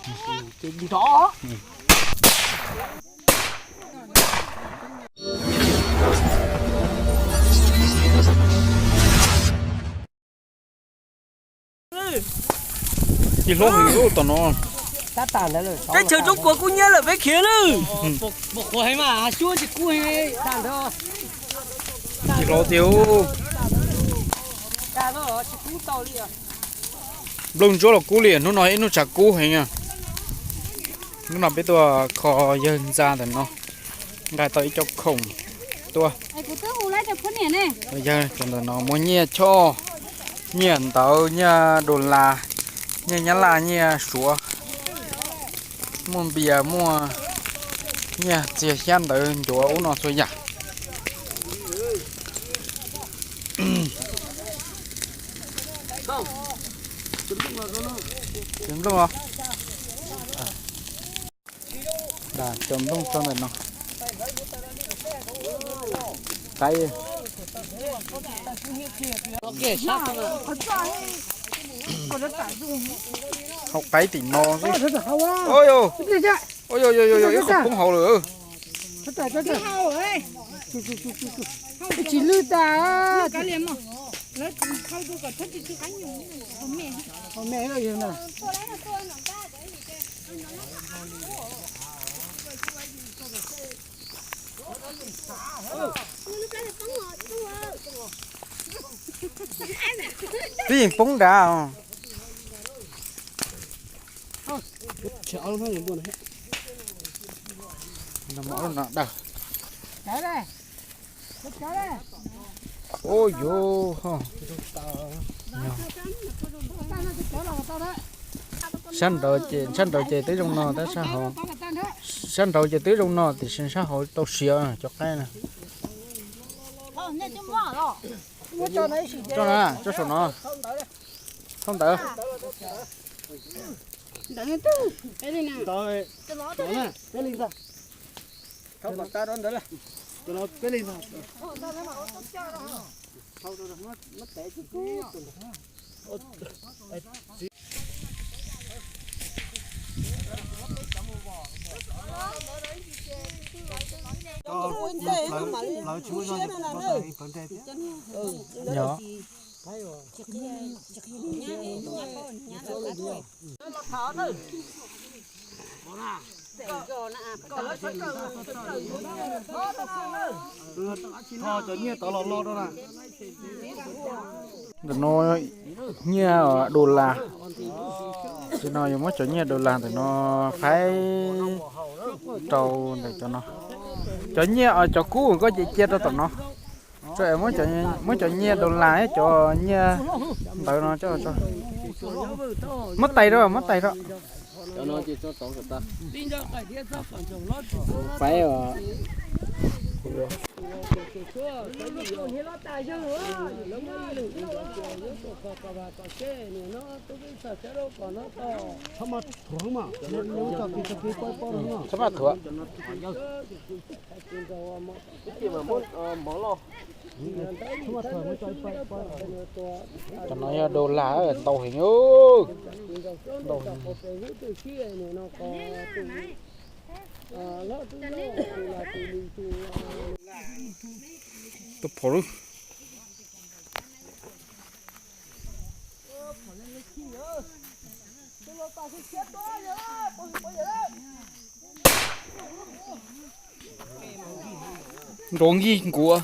Ces nrov. Tsis hlob heev lub tom no. Teb chaws Tsoom Puas kub hnyiab lawm peb khiav lawm. Tsis hlob tiag. Nplooj ntsuab los kub li, hnub no ib hnub tshav kub heev. Hnub no peb tuaj kho yawg ntxa ntawm no, nqa tau ib co khoom tuaj. Yawg cov ntawm no muaj nyiaj choj, nyiaj ntawv, nyiaj dollar, nyiaj nyab laj, nyiaj suav, muaj npias, muaj nyiaj txiag xyab ntawv ncuav ub no txhua yam. Cov nplooj os. Cov nplooj tso ntawm no. Qaib. Hauv qaib tim no xwb. Ua, ua, ua, ib qho poob hauv lawm. Tsis lwj tas. Twb yeej poob nrad os. Ua yuv, sab nraud ces, sab nraud ces twb zoo no tab sab hauv, sab nraud ces twb zoo no tiam sis sab hauv tau siav cov qaib na. Tso na, tso saum no. Thauj ntawd. Yog. Ntawm no nyiaj dollar. Ces no yuav muab cov nyiaj dollar ntawm no faib rau ntawm cov no. Cov nyiaj, cov kub koj ces cia rau tom no. Muab cov nyiaj dollar, cov nyiaj ntawd no. Muab tais rau, muab tais rau. Faib. Txhob maj thuav. Cov no yog dollar ntau heev. Ntau heev. Tuaj phom lub. Nrov nkig nkuav.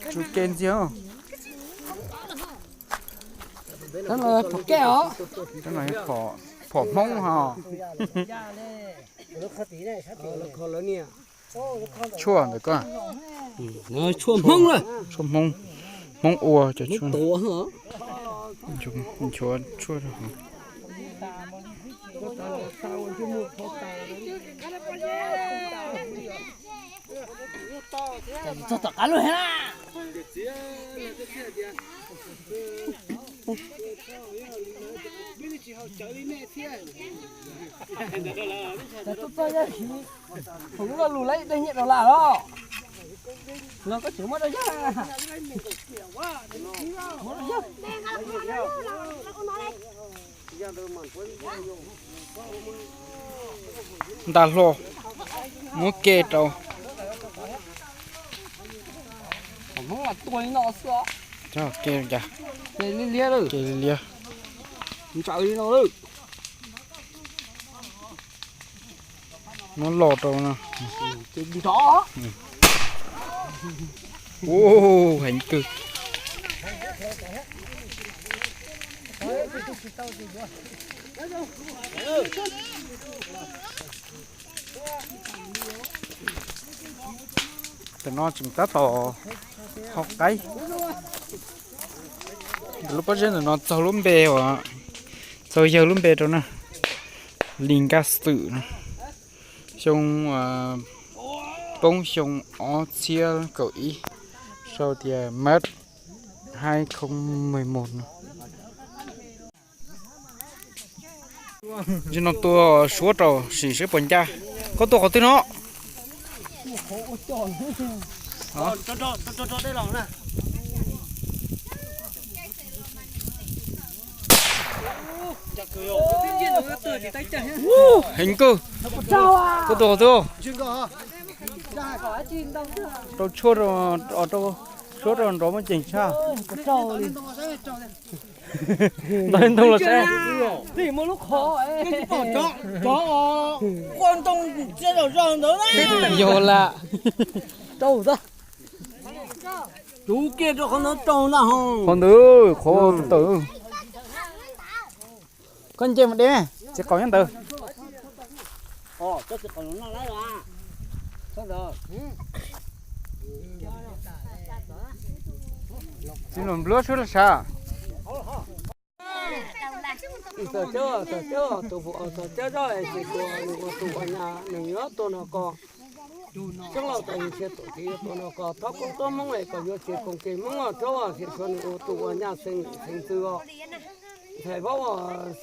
Tsum ke ntxiag. Phom Hmoob ho. Tshuaj ntawm ko. Tshuaj Hmoob, tshuaj Hmoob, Hmoob ua cov tshuaj. Nchuav tshuaj rau hauv. Txog tom qab lub heev na. Txog txog yog thaum lub lo lus lawv dej nyiaj dollar los, los koj tseem muab rau yawg. Muab rau yawg. Nta hlo, muab ke rau. Coj ke cas. Ke liab liab. Muab los rau no. Ua heev kawg. Tam no tseem tab tom haus qaib. Lub pob zeb ntawm no txaug lub npe uas, txaug yawg lub npe rau na, Lis Nkaj Xwm no. Xyoo poob xyoo ob txhiab kaum ib, sau tias mất hai không mười một no. Nim no tua suab rau sim seb puas ncaj. Koj tua qhov twg no? Heev kawg. Koj tua qhov twg? Rau tshuaj, rau suab rau nrov muaj ceem tshaj. Ntau ntoo los saib. Yog lam. Qhov ntawd qhuav tawm. Koj nce mus de, txiv qaub nyob ntawd. Txiv nplua suab laj sav. Txog cab, txog cab, tus pum txog cab zoj es tsis tuaj nws ua tus ua nyab nws yuav tuaj nrog koj. Coob leej tais nws tsis tuaj, tsis yuav tuaj nrog koj thov koob tuab Hmoob es koj yuav tsis koom kev Hmoob os, rau tsis tshua nws ua tus ua nyab xeeb xeeb ntxwv os. Ntxhais Vaub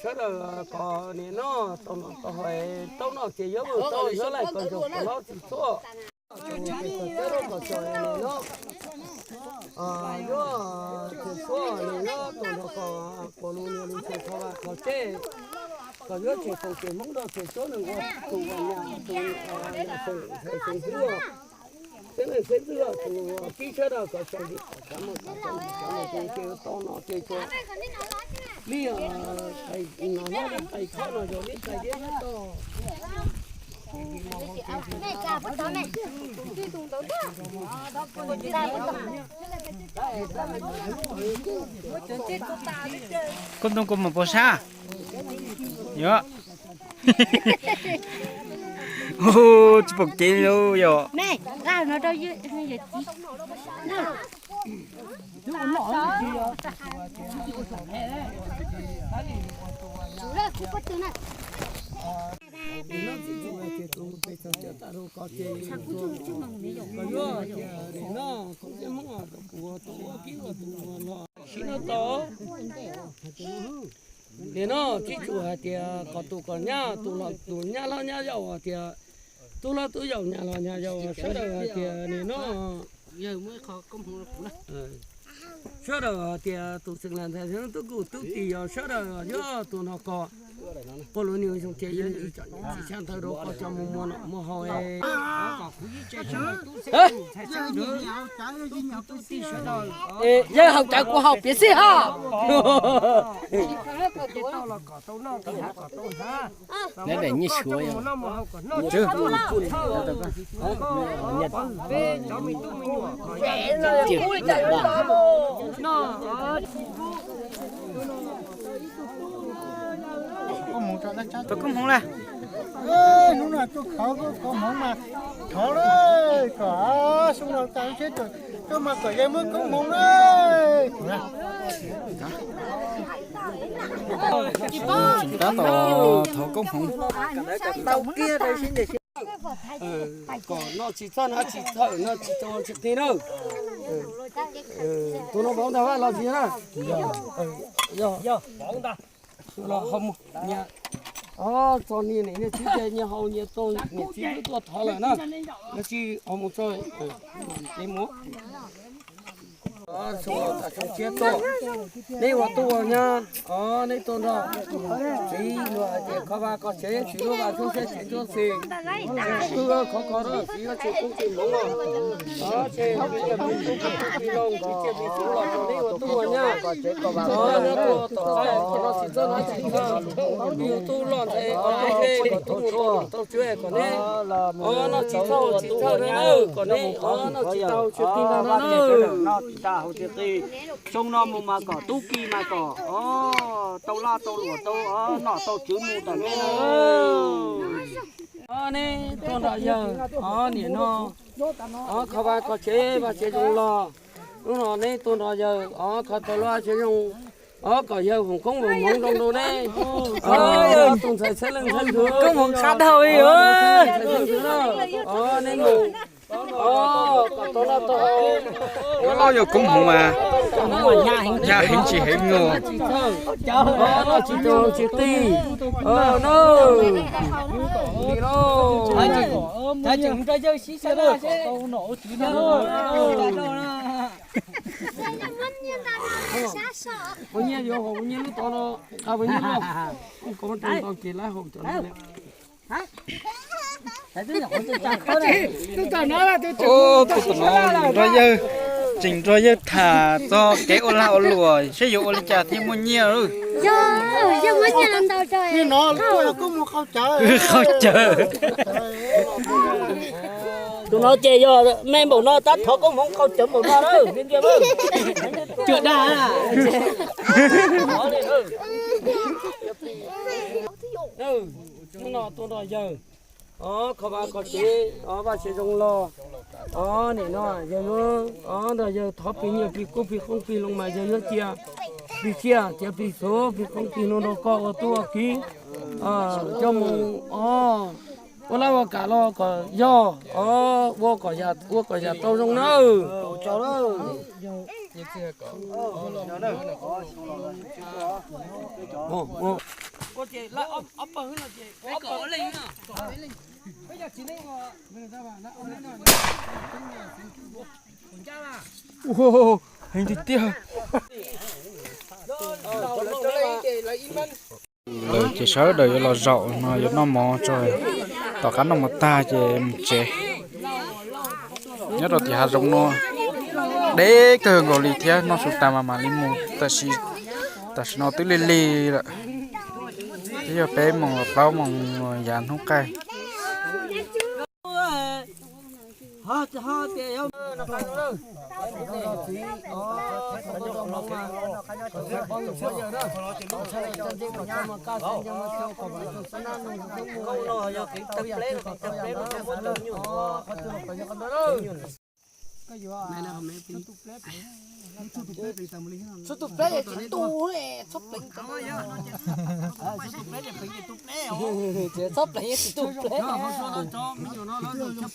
sawv daws kom nim no tau noj tau haus, tau noj ces yuav vwm tau yuav laij kom ntsug kom hlob tsis txhua. Txog cab zoj kom txog nim no yuav tsis txhua nim no tuaj nrog koj puas lus nias lus tshee kho vaj kho tsheb, koj yuav tsis koom kev Hmoob rau tsis tshua nws ua tus ua nyab tus ua nyab xeeb xeeb ntxwv os. Tib neeg xeeb ntxwv los tus tib sawv daws kom txaus ntshai kom txaus mus kom txaus mus ces tau noj ces tau. Li no hlob li tais khob no yog li tais diab nyob tod. Koj ntoo koj mus pov sab. Yog. Tsis pom kev li yog. Sim no tau, nim no tsis tshua hais tias kom tus kom nyab, tus los tus nyab hlob nyab yau hais tias, tub hlob tub yau nyab hlob nyab yau sawv daws hais tias nim no sawv daws hais tias tus xeem las ntxhais xeem tub kuj tub tij yog sawv daws yog tus no koj puas lus nias zoo ces tsis tshaj ntawd rau koj cov mus muag noj muag haus. Yawg haus cawv kuv haus piav xwb ha. Nyob daim nyiaj suav yog. Tus koob hmoov lawm. Hnub no tuaj khov koob hmoov mas thov lawm kom xyoo no tag seb tuaj mas kom yawg muab koob hmoov lawm. Tab tom thov koob hmoov. Kom noj tsis txawj na, tsis txawj na, tsis txawj tsis qi na. Tus no vauv ntag los tsis na. Los ho mus, txog niam niam txiv ces nyias haus nyias txaus, niam txiv twb tuaj thov lawm na. Los tsis ho mus txog, ces mus. Neb ua tub ua nyab, o, neb tuaj nrog txiv luag hais tias kho vaj kho tsev, txiv luag vaj tub tsev txiv tub xis, tub khov kho rau txiv yuav tsis koob tsis hmoov los, o, tsis txiv loo txiv txiaj txiv txhu los rau neb ua tub ua nyab, o, nyob tuaj tom qab no tsis txawj no tsis txawj, yus tub loj ntxhais o, tub mus tau tsuav kom neb, o, noj tsis txhawj tsis txhawj na, kom neb, o, noj tsis tau tsuav tij ntag no na. Xyoo no mus mas kom tub ki mas kom, o, tau laj tau luam tau, o, noj tau tswv mus tom ntej na. O, neb tuaj nrog yawg, o, nim no, o, kho vaj kho tsev vaj tsev zoo los. Hnub no neb tuaj nrog yawg, o, kho tau lub vaj tsev zoo, o, kom yawg foom koob foom hmoov zoo rau neb. O, tus ntxhais txheeb leej txheeb ntxwv, koob hmoov qab dhau li, o, neb mus, o, kom tau laj tau haus. Ua loj yog koob hmoov mas, yaj heev tsis heev no. O, noj tsis tau tsis tij, o, no, li lauj. Ua nyiaj yuav haus ua nyiaj lub tod no, qab ua nyiaj loj, kom tau ces lawv haus cov no. Tus tom no nrog yawg, tseem nrog yawg tham txog kev ua lag ua luam seb yuav ua li cas thiaj muaj nyiaj lawm. Qhov cawv. Tus no ces yog me npaum no tab thov koob hmoov qhov cawv npaum no na. Cua dag. Hnub no tuaj nrog yawg, o, kho vaj kho tsev, o, vaj tsev zoo los, o, nim no yawg yuav, o, nrog yawg thov plig nyiaj plig kub plig qoob plig loo mas yawg yuav cia plig tsiaj cia plig txhu plig qoob plig loo rau koj ua tub ua kiv, coj mus, o, ua laj ua kam los kom yog, o, ua kom yam, ua kom yam tau zoo nawb. Heev tiag tiag. Lawv ces sawv daws yuav los zaum no yuav noj mov tso, tom qab noj mov tag ces mus tsev. Nyob rau tim hav zoov no deb kawg nkaus li thiab, noj su tas mas mam li mus, tab sis tam sim no twb lig lig lawm, twb yog peb moos plaub moos yav hnub qaij. Txhob tu pleb, txhob pleev, txhob pleev, txhob pleev, txhob pleev.